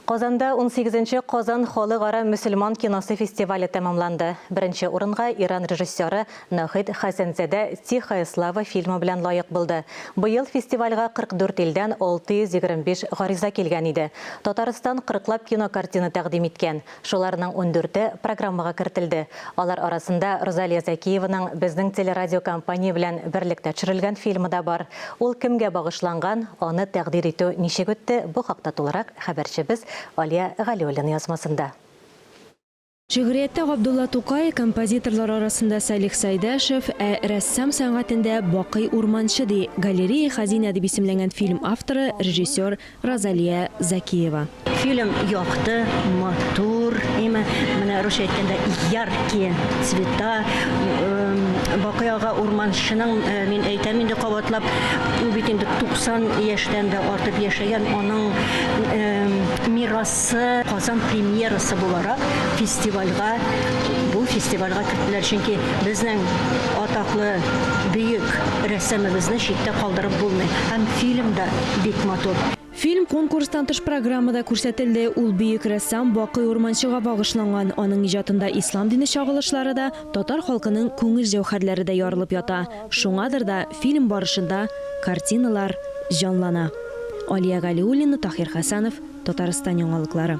Казанда унсигезенче Казан халыкара мөселман киносы фестивале тәмамланды. Беренче урынга Иран режиссеры Нахид Хәсәнзадә Тихая слава фильмы белән лаек булды. Быел фестивальгә 44 илдән 625 гариза килгән иде. Татарстан кырыклап кинокартина тәкъдим иткән. Шуларның ундүрте программага кертелде. Алар арасында Розалия Зәкиеваның безнең телерадиокомпания белән берлектә төшерелгән фильмы да бар. Ул кемгә багышланган, аны тәкъдир итү ничек үтте, бу хакта тулырак хәбәрчебез Алия Галиуллина язмасында. Шигърияттә Габдулла Тукай, композиторлар арасында Салих Сайдәшев, ә рәссам сәнгатендә Бакый Урманче, ди Галерея хәзинә дип исемләнгән фильм авторы, режиссер Розалия Закиева. Фильм якты, матур, име, менә русча әйткәндә, яркие цвета. Бакый ага Урманчының, мин әйтәм инде кабатлап, ул бит инде 90 яшьтән дә артып яшәгән, аның мирасы Казан премьерасы буларак фестивальгә, бу фестивальгә керттеләр, чөнки безнең атаклы бөек рәссамыбызны читтә калдырып булмый. Һәм фильм да бик матур. Фильм конкурстан тыш программада күрсәтелде. Ул бөек рәссам Бакый Урманчыга багышланган. Аның иҗатында ислам дине чагылышлары да, татар халкының күңел җәүһәрләре дә ярылып ята. Шуңадыр да фильм барышында картиналар җанлана. Алия Галиуллина, Таһир Хәсәнов, Татарстан яңалыклары.